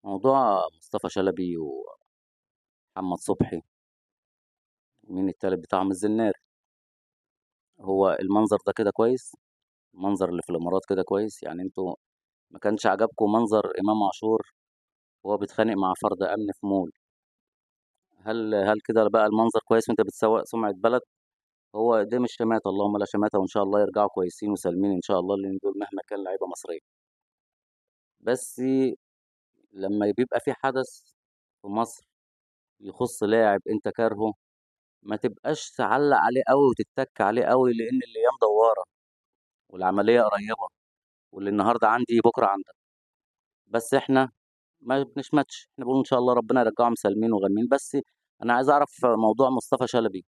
موضوع مصطفى شلبي ومحمد صبحي، مين التالت بتاعهم؟ الزناري. هو المنظر ده كده كويس؟ المنظر اللي في الإمارات كده كويس؟ يعني انتوا ما كانش عجبكم منظر إمام عاشور وهو بيتخانق مع فرد أمن في مول؟ هل كده بقى المنظر كويس وانت بتسوق سمعة بلد؟ هو ده مش شماتة، اللهم لا شماتة، وإن شاء الله يرجعوا كويسين وسالمين إن شاء الله، لأن دول مهما كان لعيبة مصرية. بس لما بيبقى في حدث في مصر يخص لاعب انت كارهه، ما تبقاش تعلق عليه قوي وتتك عليه قوي، لأن الأيام دوارة والعملية قريبة، واللي النهاردة عندي بكرة عندك. بس احنا ما بنشمتش، احنا بنقول إن شاء الله ربنا يرجعهم سالمين وغانمين. بس أنا عايز أعرف موضوع مصطفى شلبي،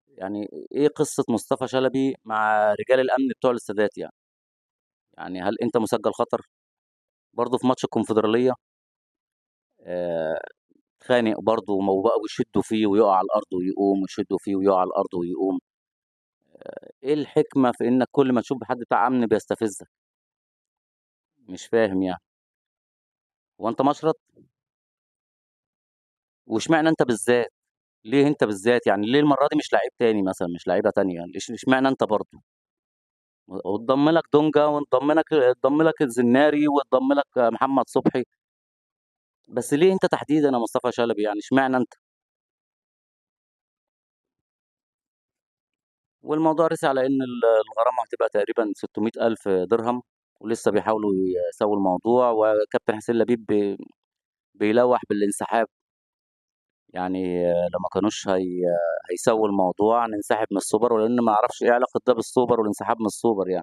يعني إيه قصة مصطفى شلبي مع رجال الأمن بتوع الاستادات؟ يعني هل أنت مسجل خطر؟ برضه في ماتش الكونفدرالية، اتخانق برضه وبقوا يشدوا فيه ويقع على الأرض ويقوم، ويشدوا فيه ويقع على الأرض ويقوم. إيه الحكمة في إنك كل ما تشوف حد بتاع أمن بيستفزك؟ مش فاهم يعني. هو أنت مشرط؟ واشمعنى أنت بالذات؟ ليه أنت بالذات؟ يعني ليه المرة دي مش لعيب تاني مثلا، مش لعيبة تانية؟ اشمعنى أنت برضه؟ وتضم لك دونجا، وتضم لك، تضم لك الزناري، وتضم لك محمد صبحي، بس ليه أنت تحديدا يا مصطفى شلبي؟ يعني اشمعنى أنت؟ والموضوع رسي على إن الغرامة هتبقى تقريبا 600,000 درهم، ولسه بيحاولوا يسووا الموضوع. وكابتن حسين لبيب بيلوح بالانسحاب، لما كانوش هيسووا الموضوع ننسحب من السوبر، ولأن ما اعرفش ايه علاقة ده بالسوبر والانسحاب من السوبر.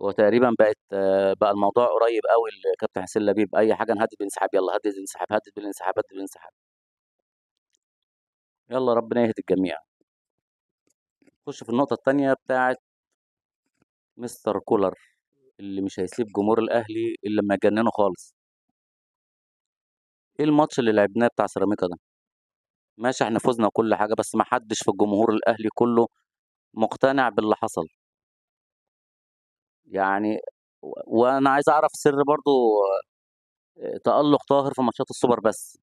هو تقريبا بقى الموضوع قريب قوي لكابتن حسين لبيب، اي حاجة نهدد بالانسحاب، يلا هدد الانسحاب، هدد بالانسحاب، هدد بالانسحاب، يلا ربنا يهدي الجميع. نخش في النقطة التانية بتاعت مستر كولر، اللي مش هيسيب جمهور الأهلي إلا لما يجننه خالص. إيه الماتش اللي لعبناه بتاع سيراميكا ده؟ ماشي احنا فزنا وكل حاجة، بس ما حدش في الجمهور الأهلي كله مقتنع باللي حصل. وأنا عايز أعرف سر برضو، تألق طاهر في ماتشات السوبر بس.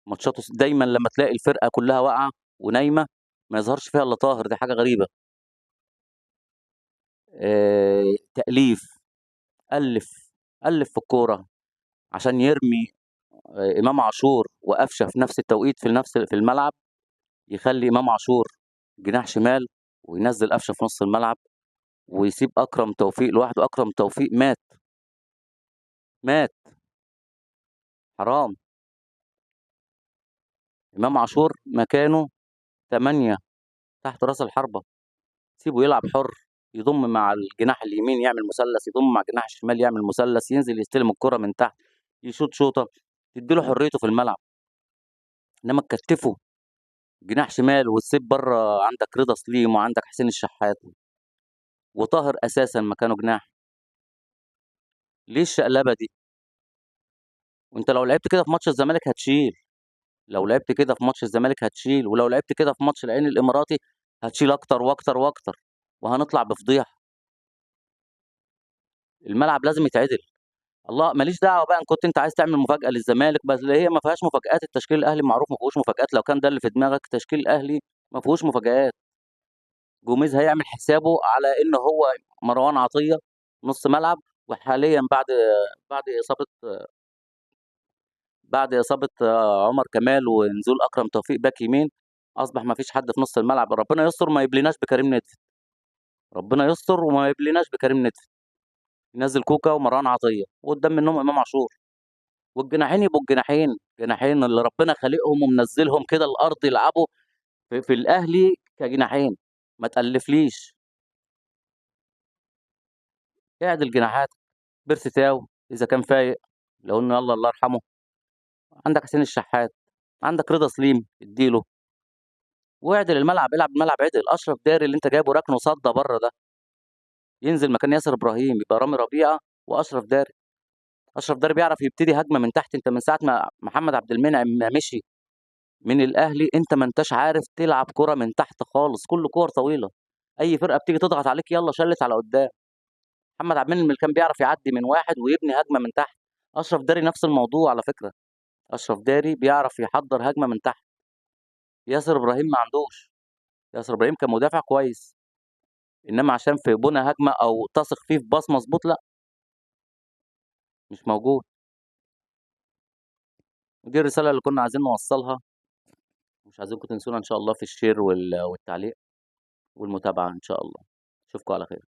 ماتشاته دايما لما تلاقي الفرقة كلها واقعة ونايمة ما يظهرش فيها إلا طاهر، دي حاجة غريبة. تأليف، ألف في الكورة عشان يرمي إمام عاشور وقفشة في نفس التوقيت في الملعب، يخلي إمام عاشور جناح شمال وينزل قفشة في نص الملعب، ويسيب أكرم توفيق لوحده. أكرم توفيق مات، مات حرام. إمام عاشور مكانه 8 تحت راس الحربة، سيبه يلعب حر، يضم مع الجناح اليمين يعمل مثلث، يضم مع الجناح الشمال يعمل مثلث، ينزل يستلم الكرة من تحت، يشوط شوطة، تديله حريته في الملعب. إنما تكتفه جناح شمال وتسيب بره عندك رضا سليم وعندك حسين الشحات وطاهر أساسا مكانه جناح، ليه الشقلبة دي؟ وانت لو لعبت كده في ماتش الزمالك هتشيل، لو لعبت كده في ماتش الزمالك هتشيل، ولو لعبت كده في ماتش العين الإماراتي هتشيل أكتر وأكتر وأكتر، وهنطلع بفضيحة. الملعب لازم يتعدل. الله ماليش دعوة بقى إن كنت أنت عايز تعمل مفاجأة للزمالك، بس هي ما فيهاش مفاجآت. التشكيل الأهلي معروف ما فيهوش مفاجآت، لو كان ده اللي في دماغك تشكيل الأهلي ما فيهوش مفاجآت. جوميز هيعمل حسابه على إن هو مروان عطية نص ملعب، وحاليا بعد إصابة عمر كمال ونزول أكرم توفيق باك يمين، أصبح ما فيش حد في نص الملعب. ربنا يستر ما يبليناش بكريم ندفد، ربنا يستر وما يبليناش بكريم ندفد. ينزل كوكا ومروان عطية وقدام منهم إمام عاشور، والجناحين يبقوا الجناحين، جناحين اللي ربنا خالقهم ومنزلهم كده الأرض يلعبوا في الأهلي كجناحين. ما تألفليش، اعدل جناحاتك. بيرسي تاو إذا كان فايق، لو إنه يلا الله يرحمه. عندك حسين الشحات، عندك رضا سليم اديله، واعدل الملعب، العب الملعب عدل. أشرف داري اللي أنت جايبه ركنه صد بره ده ينزل مكان ياسر إبراهيم، يبقى رامي ربيعة وأشرف داري. أشرف داري بيعرف يبتدي هجمة من تحت. أنت من ساعة ما محمد عبد المنعم ما مشي من الأهلي أنت ما أنتش عارف تلعب كرة من تحت خالص، كل كور طويلة، أي فرقة بتيجي تضغط عليك يلا شلت على قدام. محمد عبد المنعم اللي كان بيعرف يعدي من واحد ويبني هجمة من تحت، اشرف داري نفس الموضوع على فكرة، اشرف داري بيعرف يحضر هجمة من تحت. ياسر ابراهيم ما عندوش. ياسر ابراهيم كمدافع كويس، انما عشان في بنى هجمة او تثق فيه في باص مظبوط، لا، مش موجود. دي الرسالة اللي كنا عايزين نوصلها. مش عايزينكم تنسونا ان شاء الله في ال share والتعليق والمتابعة ان شاء الله. اشوفكم على خير.